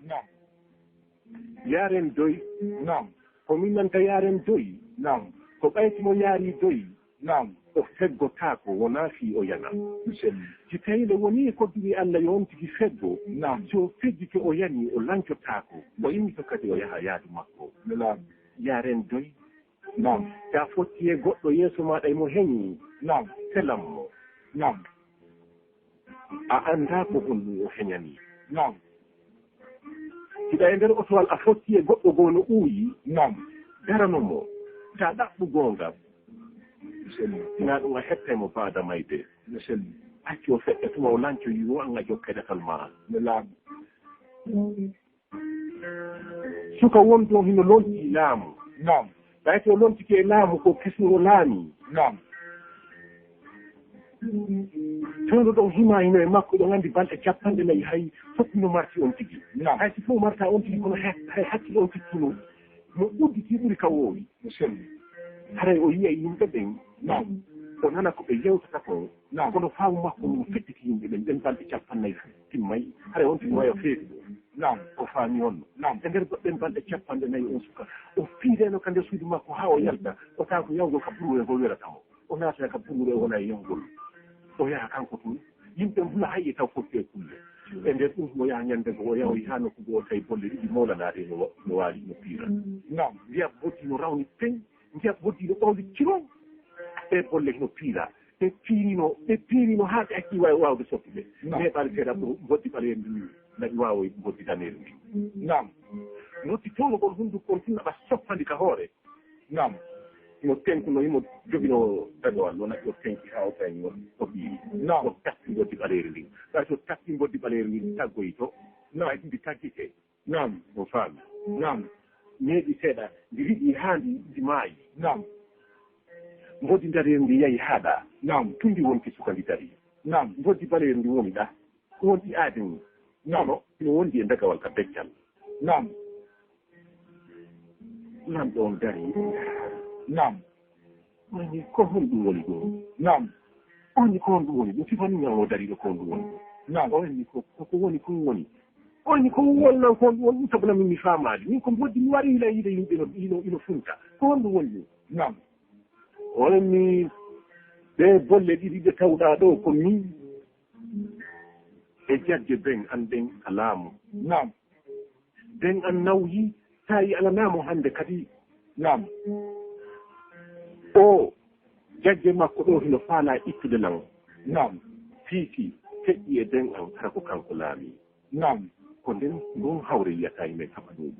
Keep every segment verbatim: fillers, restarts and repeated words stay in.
Naam. Yaaren doy. Naam. Ko min nanta yaaren doy. Naam. Ko ɓayti mo yaari doy. Naam. O feggotaako, wonaa fii o yana. Sel. Si tawii le wonii e ko duwi Alla yo on tigi feggo. Naam. Si o feggike o yani, o lancotaako. O immito kadi o yaha yaadu makko. Naam. Yaaren doy. Naam. Si a fotti e goɗɗo yeeso maaɗa e mo heñi. Naam. Selam mo. Naam. A anndaa ko honɗum o heñani. Naam. Hiɗa e nder otowal a fotti e goɗɗo goo no ɓuuyi. Naam. Darano mo. Ta ɗaɓɓu goonga. Sel. Sinaa ɗum a hettay mo baada mayde. Sel. Accu o feƴƴa tuma o lancoyi wo an a jokka ɗatal maa. Nde laamu. Suka won ɗon hino lontii laamu. Naam. Ɓay si o lontike e laamu ko kesum o laamii. Naam. Fewndo ɗon hima hino e makko ɗon anndi balɗe capanɗe nayi hay fof no marti on tigi. Naam. Hay si fof marta on tigi kono hay, hay hakkil on tigi no, no udditi ɓuri ka woowi. No selli. Haray o yiya yimɓe ɓen. Naam. O nana ko ɓe yewtata kon. Naam. Kono faamu makko no feƴƴiti yimɓe ɓen, ɓen balɗe capanɗe nayi timmay. Haray on tigi wayo feetuɗo. Naam. O faami on. Naam. E nder goɗɗen balɗe capanɗe nayi on suka, o fiireno ka nder suudu makko haa o yalta. O tawa ko yawgol ka buruure ngol welata mo. O naata ka buruure o wona e yawgol. O yaha kanko tun. Yimɓe mbula hay e taw fotti e kulle. E nder ɗum mo yaha ñande go o yahoyi haa nokku go o tawi bolle ɗiɗi mawlanaaɗe no wa-, no waali no piira. Naam. Ndiyam boddi no rawni peŋ. Ndiyam boddi no ɓawli ciro. Ɗe bolle no piira. Ɓe piirino, ɓe piirino haa ɓe acci wa-, waawde sottude. Naam. Mais ɓaade seeɗa ko mboddi ɓaleeri ndi naɓi waawoyi mboddi daneeri ndi. Naam. Notti towno kon hunduko kon tun naɓa soppandi ka hoore. Naam. Himo tenkuno, himo jogino dagawal, no naɓi o tenki haa o tawi o, o ɓiiri. Naam. O tatti mboddi ɓaleeri ndin. Ɓay so tatti mboddi ɓaleeri ndin taggoyi to. Naam. Ɓay ndi taggike. Naam. O faami. Naam. Neeɓi seeɗa, ndi riɗi haa ndi, ndi maayi. Naam. Mboddi ndaneeri ndi yahi haa ɗa. Naam. Tun ndi wonti suka ndi dari. Naam. Mboddi ɓaleeri ndi woni ɗa. Ko wonti aadi ni. Naam. Kono ino wondi e dagawal ka beccal. Naam. Lamɗo on dari. Naam. O inni, ko honɗum woni ɗum? Naam. O inni, ko honɗum woni ɗum? Sifani ñaamo dariiɗo ko honɗum woni ɗum? Naam. O inni, ko, ko, ko woni, ko woni? O inni, ko won nan ko honɗum woni ɗum? Sabu min mi faamaali. Min ko mboddi mi wari hila yiide yimɓe no, ino, ino funta. Ko honɗum woni ɗum? Naam. O inni, ɓee bolle ɗiɗi ɗe tawɗaa ɗoo ko min e jagge ben an ɗen ka laamu. Naam. Ben an nawyi, tawi alanaa mo hannde kadi. Naam. O jagge makko ɗoo hino faalaa ittude lan. Naam. Fiiti feƴƴi e ben an hara ko kanko laamii. Naam. Ko nden ngon hawre yiyata e men haɓa ɗum.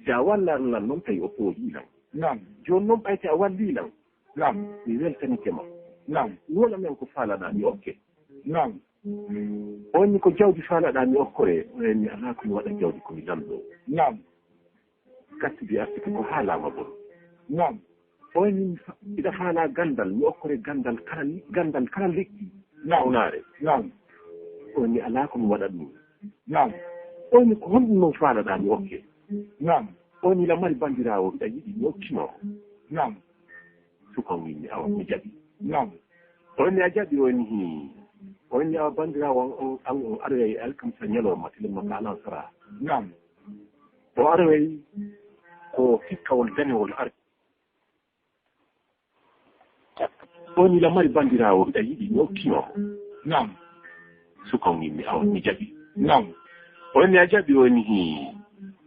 Si a wallan lan non tawi o foolii lan. Naam. Jooni non ɓay si a wallii lan. Naam. Mi weltanike ma. Naam. Wola men ko faalaɗaa mi okke. Naam. O inni ko jawdi faalaɗaa mi okkore. O inni alaa ko mi waɗa jawdi ko mi lamɗo. Naam. Katti mbi artike ko haalaama bon. Naam. O inni mi fa-, miɗa faalaa ganndal, mi okkore ganndal kala li-, ganndal kala lekki. Naam. Nawnaare. Naam. O inni alaa ko mi waɗa ɗum. Naam. O inni ko honɗum non faalaɗaa mi okke? Naam. O inni la mari banndiraawo mbiɗa yiɗi mi okkima mo. Naam. Suka on inni awa mi jaɓi. Naam. O inni a jaɓi? O inni hii. O inni awa banndiraawo an on, an on aroyay alkamisa ñalawma tilemma ka alansara. Naam. O aroyay ko tikkawol danewol ar-, o inni la mari banndiraawo mbiɗa yiɗi mi okkima mo. Naam. Suka on inni awa mi jaɓi. Naam. O inni a jaɓi? O inni hii.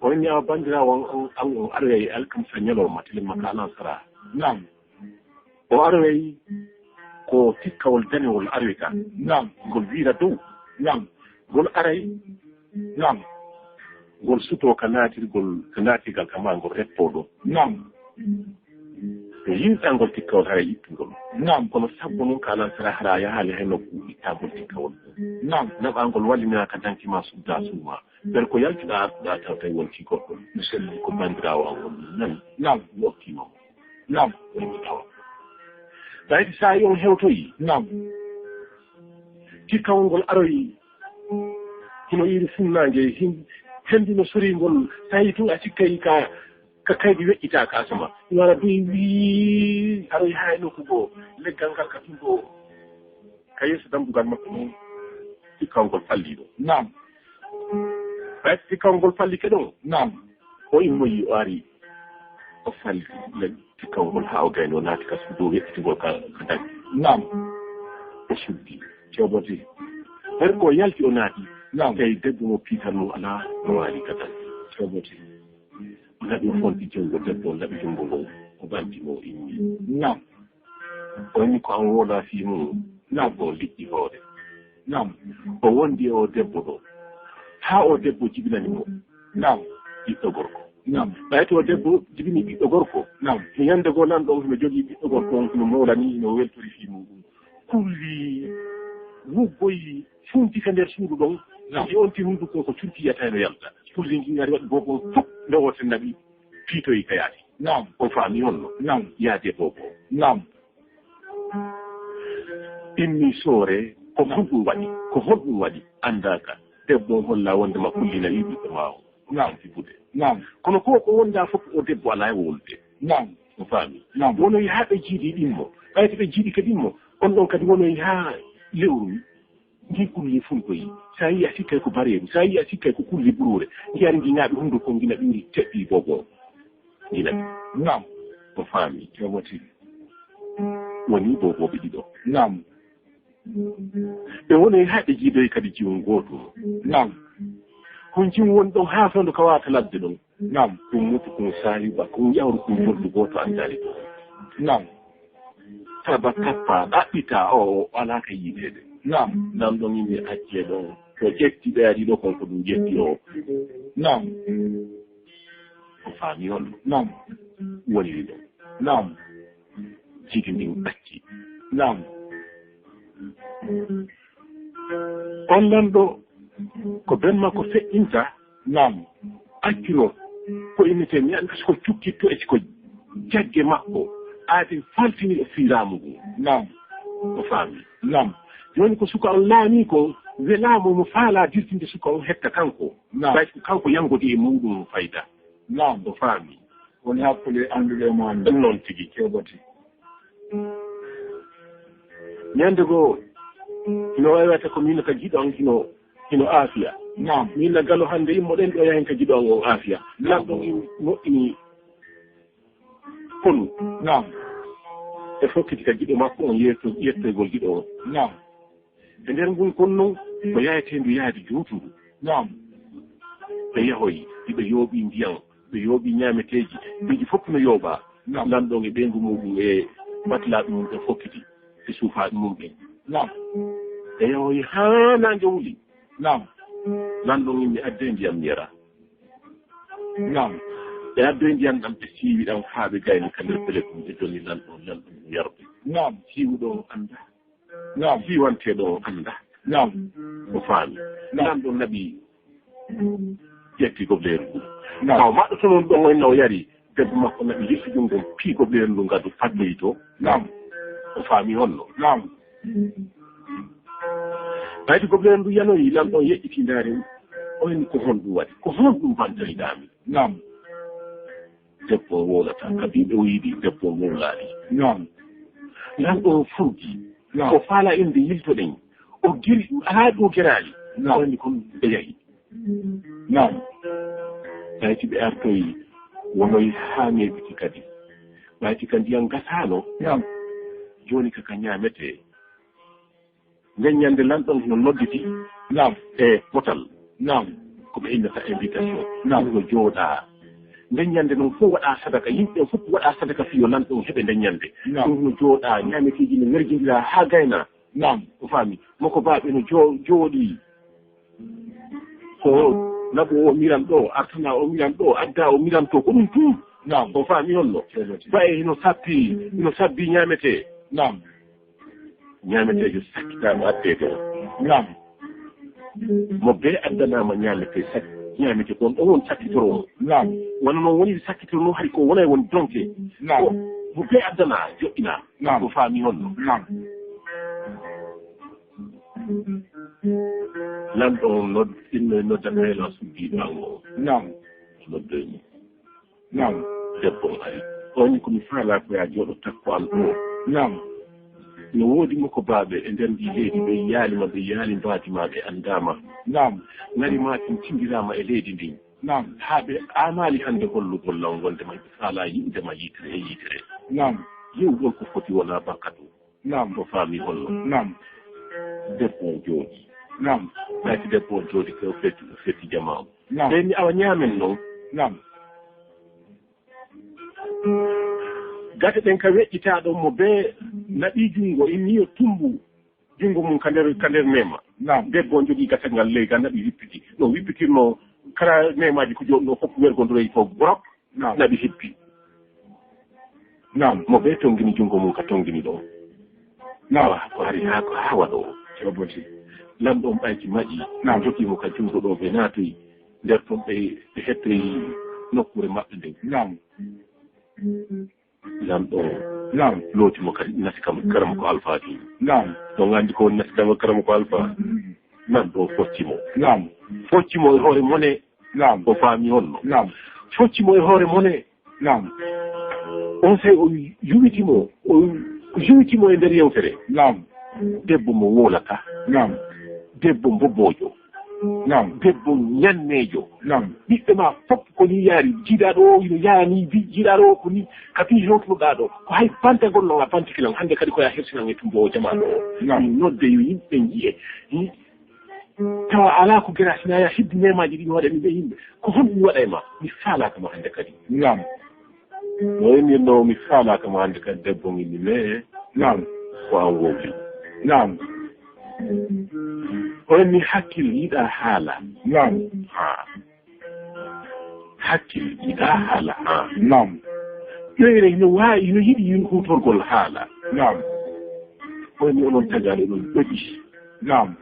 O inni awa banndiraawo an on, an on aroyay alkamisa ñalawma tilemma ka alansara. Naam. O aroyay ko tikkawol danewol aroyta. Naam. Ngol wiira dow. Naam. Ngol aray. Naam. Ngol sutoo ka naatirgol, ka naatirgal ka maa ngol reppoo ɗo. Naam. Ɓe yiɗaa ngol tikkawol haray ittungol. Naam. Kono sabbu non ka alansara hara yahaali hay nokku ittagol tikkawol. Naam. Naɓaa ngol wallinaa ka danki maa suddaa suumaa. Ɓen ko yaltuɗaa artuɗaa taw tawi wonti goɗɗo. Mi selli ko banndiraawo an on nani. Naam. Mi okkiima mo. Naam. Ɓen mi tawa. Tawi so saa'i on hewtoyi. Naam. Tikkawol ngol aroyi. Hino iri funnaange, hin-, hendi no sori ngol. Tawi tun a sikkay ka Ka kaydi weƴƴitaaka asama. Wala duy wii, aroy haa e nokku goo. Leggal ngal ka tun goo. Ka yeeso dambugal makko ɗon, tikkawngol falliiɗo. Naam. Ɓay tikkawngol fallike ɗon. Naam. O immoyi, o ari. O falli tikkawngol haa o gayni, o naati ka suudu, o weƴƴitingol ka, ka daŋ. Naam. O suddi. Cooboti. Ɓay ko yalti o naati. Naam. Tawi debbo mo piitan mo alaa, o waali ka daŋ. Cooboti. O naɓi, o fonti junngo debbo, o naɓi junngo ngol, o ɓanti mo, o immi. Naam. O inni ko an wona fii mum. Naam. Debbo o liƴƴi hoore. Naam. O wondi e o debbo ɗo. Haa o debbo jibinani mo. Naam. Ɓiɗɗo gorko. Naam. Ɓay to o debbo jibini ɓiɗɗo gorko. Naam. He ñande goo lanɗo on hino jogii ɓiɗɗo gorko on, hino mowlani, hino weltori fii muɗum. Kulli wuggoyi funti ka nder suudu ɗon. Naam. Ndi onti hunduko ko curki yata no yalta. Kulli ndi ngari waɗi boobo on fof nde wote naɓi piitoyi ka yaati. Naam. O faami on no. Naam. Yaade boobo. Naam. Immi soore, ko honɗum waɗi? Ko honɗum waɗi? Anndaaka. Debbo on holla wonde ma kulli naɓi ɓiɗɗo ma o. Naam. Fibude. Naam. Kono ko, ko wonda fof o debbo alaa e wolude. Naam. O faami. Naam. Wonoyi haa ɓe jiidi ɗimmo. Ɓay to ɓe jiidi ka ɗimmo, on ɗon kadi wonoyi haa lewru. Ndi kulli funtoyi. Sa yi'i a sikkay ko bareeru. Sa yi'i a sikkay ko kulli buruure. Ndi ari ndi naaɓi hunduko, ndi naɓi ndi teɓɓi boobo. Ndi naɓi. Naam. O faami. Jawati. Woni boobooɓe ɗiɗo. Naam. Ɓe wonoyi haa ɓe jiidoyi kadi jiwun gooto. Naam. Kon jiwun woni ɗon haa fewndo ka waata ladde ɗon. Naam. Kun mutu, kun saahiba, kun ƴawru, kun joldu gooto andaali ɗon. Naam. Taba tappa, ɗaɓɓita, o, o alaa ka yiiteede. Naam. Naam ɗon yimɓe accee ɗon. To ƴetti ɓe ari ɗo kon ko ɗum ƴetti o. Naam. O faami on. Naam. Woniri ɗon. Naam. Jiidi ndin acci. Naam. On lanɗo, ko ben makko feƴƴinta. Naam. Accuno ko innete, mi annda si ko cukkitto e si ko jagge makko. Aade faltini e fii laamu ngu. Naam. O faami. Naam. Jooni ko suka on laami ko, welaama mo faalaa dirtinde suka on hetta kanko. Naam. Ɓay ko kanko yanngodi e muuɗum fayda. Naam. O faami. Woni hakkunde annduɓe e mo annda. Ɗum noon tigi. Keɓoti. Ñande goo, hino waywata ko miin ka giɗo an hino, hino aafiya. Naam. Miin na galo hannde immoɗen ɗo yahen ka giɗo an on aafiya. Naam. Lanɗo on moƴƴini konu. Naam. E fokkiti ka giɗo makko on yeeto-, yettoygol giɗo on. Naam. E nder ngun kon non, ko yaheteendu yaadi juutundu. Naam. Ɓe yahoyi, hiɓe yooɓi ndiyam, ɓe yooɓi ñaameteeji, piiji fof no yooɓaa. Naam. Lanɗo on e ɓeyngu muuɗum e batilaaɓe mum ɓe fokkiti, e suufaaɓe mum ɓen. Naam. Ɓe yahoyi haa naange wuli. Naam. Lanɗo on inni addee ndiyam mi yara. Naam. Ɓe addoyi ndiyam ɗam, ɓe siiwi ɗam haa ɓe gayni ka nder pele ɗum, ɓe jonni lanɗo on, lanɗo on yarde. Naam. Siiwuɗo on annda. Naam. Siiwanteeɗo on annda. Naam. O faami. Naam. Lanɗo naɓi ƴetti gobleeru ndu. Naam. Taw maɗɗoto noon ɗon, o inna o yari, debbo makko naɓi yetti ɗum ɗon, pii gobleeru ndu ngadu faddoyi to. Naam. O faami on no. Naam. Ɓayde gobleeru ndu yanoyi, lanɗo on yeƴƴiti ndaari, o inni ko honɗum waɗi? Ko honɗum bantoyɗaa mi? Naam. Debbo o wowlataa, ka ɓiɓɓe o yiɗi, debbo o wowlaali. Naam. Lanɗo o furgi. Naam. O faala innde yiltoɗen. O giri, haa ɗo geraali. Naam. O inni kon ɓe yahi. Naam. Tayti ɓe artoyi, wonoyi haa neeɓiti kadi. Ɓayti ka ndiyam gasaano. Naam. Jooni ka ka ñaametee. Nden ñande lanɗo on hino nodditi. Naam. E potal. Naam. Ko ɓe innata invitation. Naam. Ɗum no jooɗaa. Nden ñande non fof waɗaa sadaka. Yimɓe fof waɗaa sadaka fii yo lanɗo on heɓe nden ñande. Naam. Ɗum no jooɗaa. Ñaameteeji no werjindiraa haa gaynaa. Naam. O faami. Moko baaɓe no jo-, jooɗii. Ko naɓo o miran ɗo, artana o miran ɗo, adda o miran to. Ko ɗum tun. Naam. O faami on no. Ba'e hino sappi, hino sabbi ñaametee. Naam. Ñaameteejo sakkitaama addeede on. Naam. Mo bee addanaama ñaametee sak-, ñaametee kon ɗon won sakkitoro on. Naam. Wano non woni sakkitoro non hari ko wonay won donke. Naam. Ko mo bee addanaa joɗɗinaa. Naam. Ko faami on no. Naam. Lanɗo on nod-, inno e nodda kayla suddiiɗo an o. Naam. Noddoy mo. Naam. Debbo on ari. On ko mi faalaa ko yaa jooɗo takko am ɗoo. Naam. No woodi mo ko baaɓe e nder ndii leydi ɓe yaalima, ɓe yaali mbaadi ma, ɓe anndaama. Naam. Ngari ma tintindiraama e leydi ndin. Naam. Haa ɓe aamaali hannde hollugol lan wonde ma ɓe faalaa yi'ude ma yiitere e yiitere. Naam. Yi'ugol ko foti wonaa bakka ɗum. Naam. Ko faami holno? Naam. Debbo on jooɗi. Naam. Ɓayti debbo on jooɗi ko feti, feti jamaa on. Naam. Ɓe mi awa ñaamen non. Naam. Gate ɗen ka weƴƴitaa ɗon mo bee naɓi junngo, inni yo tummbu junngo mum ka nder, ka nder neema. Naam. Debbo on jogii gate ngal ley ga naɓi wippiti. No wippitirno kala neemaaji ko jooɗnoo fof wergondoroyi fof borok. Naam. Naɓi hippi. Naam. Mo ɓe tonngini junngo mum ka tonngini ɗoo. Naam. Awa, ko ari haa, ko haa waɗoo. Joboti. Lamɗo on ɓayti maƴi. Naam. Jogii mo ka junngo ɗoo ɓe naatoyi. Nder ton ɓe, ɓe hettoyi nokkuure maɓɓe nden. Naam. Lamɗo on. Naam. Looti mo kadi nasi kam karama ko alfaaji. Naam. On anndi ko woni nasi kam karama ko alfa? Naam. Ɗo focci mo. Naam. Focci mo e hoore mone. Naam. O faami honno? Naam. Focci mo e hoore mone. Naam. On sey o yuwiti mo, o yuwiti mo e nder yewtere. Naam. Debbo mo wowlata. Naam. Debbo mboboojo. Naam. Debbo ñanneejo. Naam. Ɓiɓɓe ma fof ko ni yaari. Jiidaɗo o ino yaani, bi-, jiidaɗo o ko ni, ka fii hewtunoɗaa ɗo. Ko hay bantagol non a bantike lan. Hannde kadi ko ya hersinan e tumbo o jamaɗo o. Naam. Mi nodde yo yimɓe nji'e. Hi-, tawa alaa ko gera sina ya heddi neemaaji ɗi mi waɗani ɓe yimɓe. Ko honɗum mi waɗa e ma? Mi faalaaka ma hannde kadi. Naam. No inni no mi faalaaka ma hannde kadi debbo ngi ni, mais naam. Ko an wowli. Naam. O inni hakkil yiɗa haala. Naam. Ha. Hakkil yiɗa haala. Ha. Naam. Ƴoyre ino waawi, ino yiɗi yin huutorgol haala. Naam. O inni onon tagaaɗo oɗon ɗoƴi. Naam.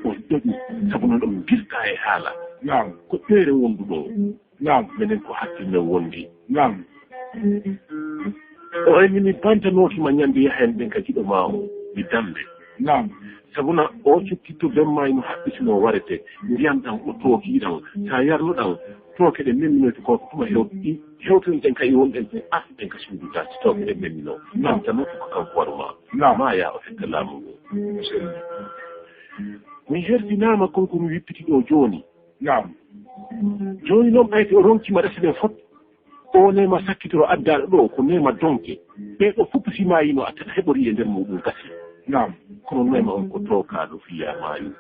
On ɗoƴi sabu non on mbirta e haala. Naam. Ko ƴoyre wonduɗo. Naam. Menen ko hakkil men wondi. Naam. O inni mi bantanooki ma ñande yahen ɗen ka giɗo ma o, mi dambe. Naam. Sabu na o cukkitto ben ma ino haɓɓitino warete, ndiyam ɗam o tooki ɗam. Sa yarno ɗam, tooke ɗe memminoyto ko tuma hew-, i-, hewtoyten ka e wonɗen ɗen artuɗen ka suudu taati, tooke ɗe memmino. Naam. Bantanooki ko kanko waru ma. Naam. Ma ya o hetta laamu ngu. Mi hertinaama kon ko mi wippiti ɗo jooni. Naam. Jooni noon ɓayde o ronki ma resi ɗen fot. O neema sakkitoro addaaɗo ɗo ko neema donke. Ɓee ɗo fof si maayino a tata heɓori e nder muɗum gasi. Naam. Kono neema on ko tookaaɗo fiya maayu.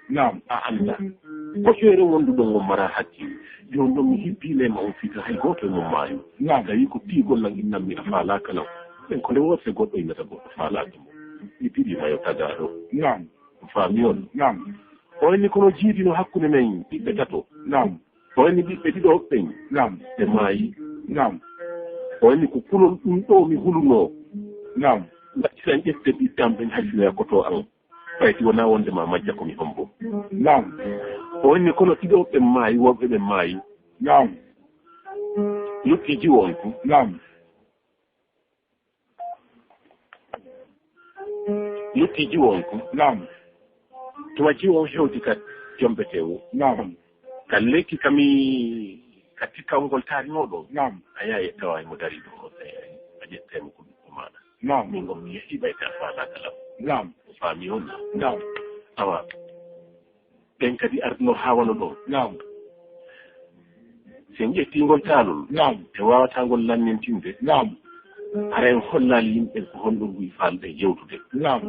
Naam. A annda. Ko ƴoyre wonduɗon on mara hakkil. Jooni noon mi hibbi neema on fii ka hay gooto e mon maayu. Naam. Tawi ko piigol lan innammi a faalaaka lan. Ɗen ko nde wootere goɗɗo innata goɗɗo faalaaka mo. Mi piɗi mayo tagaaɗo. Naam. O faami on? Naam. O inni kono jiidino hakkunde men ɓiɓɓe tato. Naam. O inni ɓiɓɓe ɗiɗo ɓen. Naam. Ɓe maayi. Naam. O inni ko kulol ɗum ɗo mi hulunoo. Naam. Waɗtiran ƴefte ɓiɓɓe am ɓen hay sinoya koto an. Ɓayti wonaa wonde ma majja ko mi hombo. Naam. O inni kono ɗiɗo ɓen maayi, worɓe ɓen maayi. Naam. Lutti jiwo on ko? Naam. Lutti jiwo on ko? Naam. Tuma jiwo on hewti ka jombete o? Naam. Ka lekki kami ka tikkawngol taari o ɗo? Naam. A yaha yettawa mo dari ɗo, a ƴettay mo ko ɓiɗɗo maɗa. Naam. Min on mi yehi ɓay ka faala kala. Naam. O faami on? Naam. Awa. Ɓen kadi arduno haa wano ɗon. Naam. Si en ƴettii ngol taalol, naam, en waawataa ngol lannintinde. Naam. Hara en hollaali yimɓe ko honɗum ɓuri faalɗe yewtude. Naam.